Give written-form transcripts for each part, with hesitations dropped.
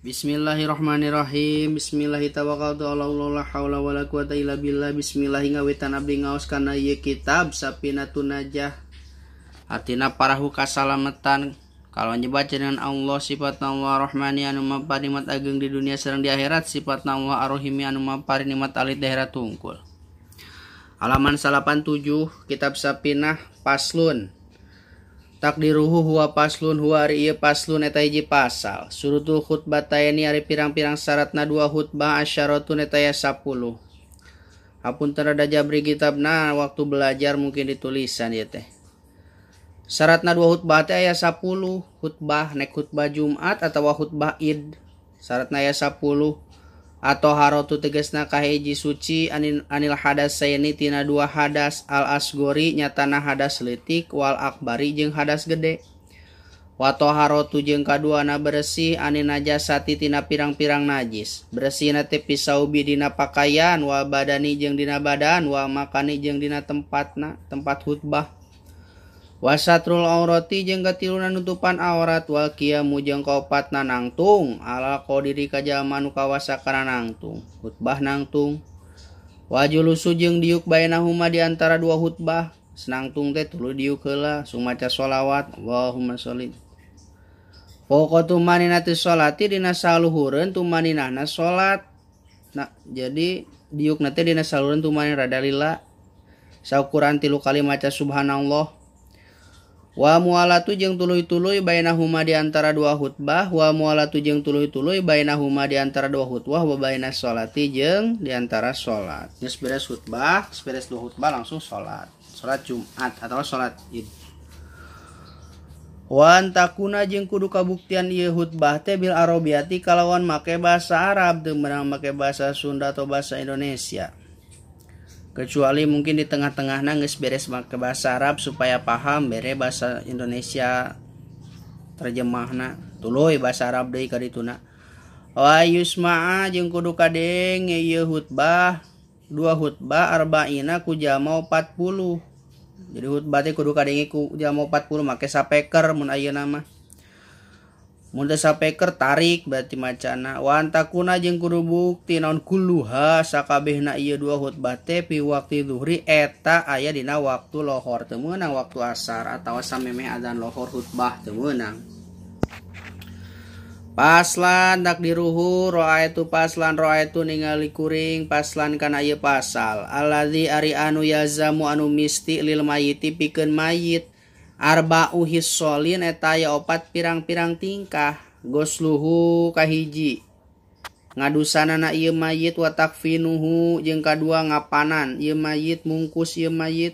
Bismillahirrahmanirrahim. Bismillahirrahmanirrahim. La haula wala quwata illa billah. Bismillah ngawitan abdi ngaos kana ieu kitab Safinatun Najah. Artina parahu kasalametan. Kalau nyebat dengan Allah sifat Allah Rahmani anu maha nikmat ageng di dunia sareng di akhirat, sifat Allah Ar-Rahimi anu maha nikmat alit di akhirat tungkul. Halaman 87 kitab Safinah Paslun. Takdiruhu huwa paslun huwa ari ieu paslun eta hiji pasal. Surutul khutbataini ari pirang-pirang syaratna dua khutbah asyaratun eta aya 10. Hapunten rada jabri kitabna waktu belajar mungkin ditulisan ieu teh. Syaratna dua khutbah teh aya 10 khutbah nek khutbah Jumat atawa khutbah Id. Syaratna aya 10. Atau harotu tegasna kahiji suci anil hadasaini tina dua hadas al asgori nyatana hadas leutik wal akbari jeung hadas gede. Wa taharatu jeung kaduana bersih anil najasati tina pirang-pirang najis. Bersihna teh pisaubi dina pakaian wa badani jeung dina badan wa makani jeung dina tempatna tempat khutbah. Wasatrul aurati jeung katiluna nutupan aurat wal qiyamu jeung kaopatna nangtung ala qadiri ka jalma nu kawasa kana nangtung khutbah nangtung wajulusu jeung diuk bainahuma di antara dua khutbah senangtung teh tuluy diuk heula sumaca sholawat Allahumma sholli fawqa tumaninati sholati dina saluhureun tumaninahna salat. Nah, jadi diukna teh dina saluhureun tumanin rada lila saukuran 3 kali maca subhanallah. Wa mualatu jeung tuluy-tuluy bainahuma di antara dua khutbah wa mualatu jeung tuluy-tuluy bainahuma di antara dua khutbah wa bainas sholati jeung di antara salat. Geus beres khutbah, geus beres dua khutbah langsung salat. Salat Jumat atau salat Id. Wa antakuna jeung kudu kabuktian ieu khutbah teh bil arabiyati kalawan make bahasa Arab teu meunang make bahasa Sunda atau bahasa Indonesia. Kecuali mungkin di tengah-tengahna geus beres make bahasa Arab supaya paham bere bahasa Indonesia terjemahna tuluy bahasa Arab deui ka dituna. Wa yusma'a jeung kudu kadenge ieu khutbah dua khutbah arba'ina ku jalma 40. Jadi khutbah teh kudu kadenge ku jalma 40 make sapeker mun ayeuna mah. Mun teu sapeker tarik berarti macana. Wa antakuna jeung kudu bukti naon kulluha sakabehna ieu dua khutbah teh fi waqti zuhri eta aya dina waktu lohor teu meunang waktu asar atawa samemeh adzan lohor khutbah teu meunang. Paslan takdiruhu ra'aitu paslan ra'aitu ningali kuring paslan kana ieu pasal allazi ari anu yazamu anu misti lil mayiti pikeun mayit arba'u hissolin eta aya opat pirang-pirang tingkah gosluhu kahiji ngadusanana ieu mayit wa takfinuhu jeung kadua ngapanan ieu mayit mungkus ieu mayit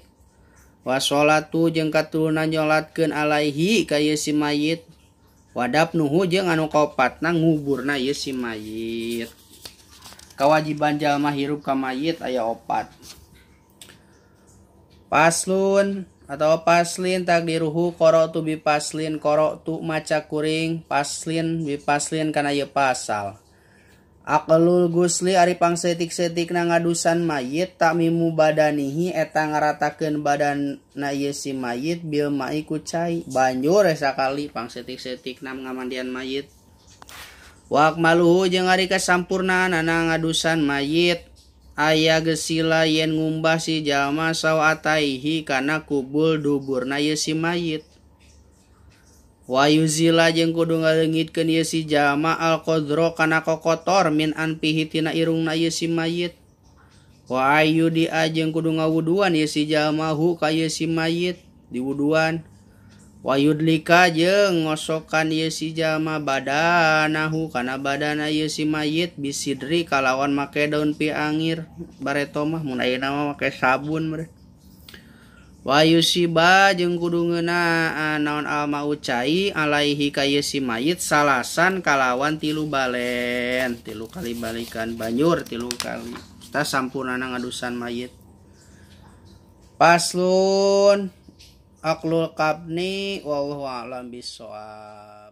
wa sholatu jeung katuluna nyolatkeun alaihi ka ieu si mayit wadapnuhu jeung anu kaopatna nguburna ieu si mayit. Kawajiban jalma hirup ka mayit aya opat. Paslun atau paslin takdiruhu qara'tu bi paslin qara'tu maca kuring paslin bi paslin kana ieu pasal. Aqlul gusli ari pangsetik-setikna ngadusan mayit takmimu badanihi eta ngaratakeun badanna ieu si mayit bil ma'i ku cai banjur sakali pangsetik-setikna ngamandian mayit. Wa akmaluhu jeung ari kasampurnaanana ngadusan mayit aya gesila yen ngumbah si jalma sawataihi kana kubul duburna ieu si mayit. Wa yuzila jeung kudu ngaleungitkeun ieu si jalma al-qadra kana kokotor min anfihi tina irungna ieu si mayit. Wa ayudi jeung kudu ngawuduan ieu si jalma hu ka ieu si mayit diwuduan. Wa yudlika jeung ngosokan ieu si jalma badanahu kana badana ieu si mayit bisidri kalawan make daun piangir bareto mah mun ayeuna mah make sabun mere. Wa yusiba jeung kudu ngeunaan naon almau cai alaihi ka ieu si mayit salasan kalawan 3 balen 3 kali balikan banjur 3 kali tah sampurnana ngadusan mayit. Paslun Aqlul qabni wallahu a'lam bissawab.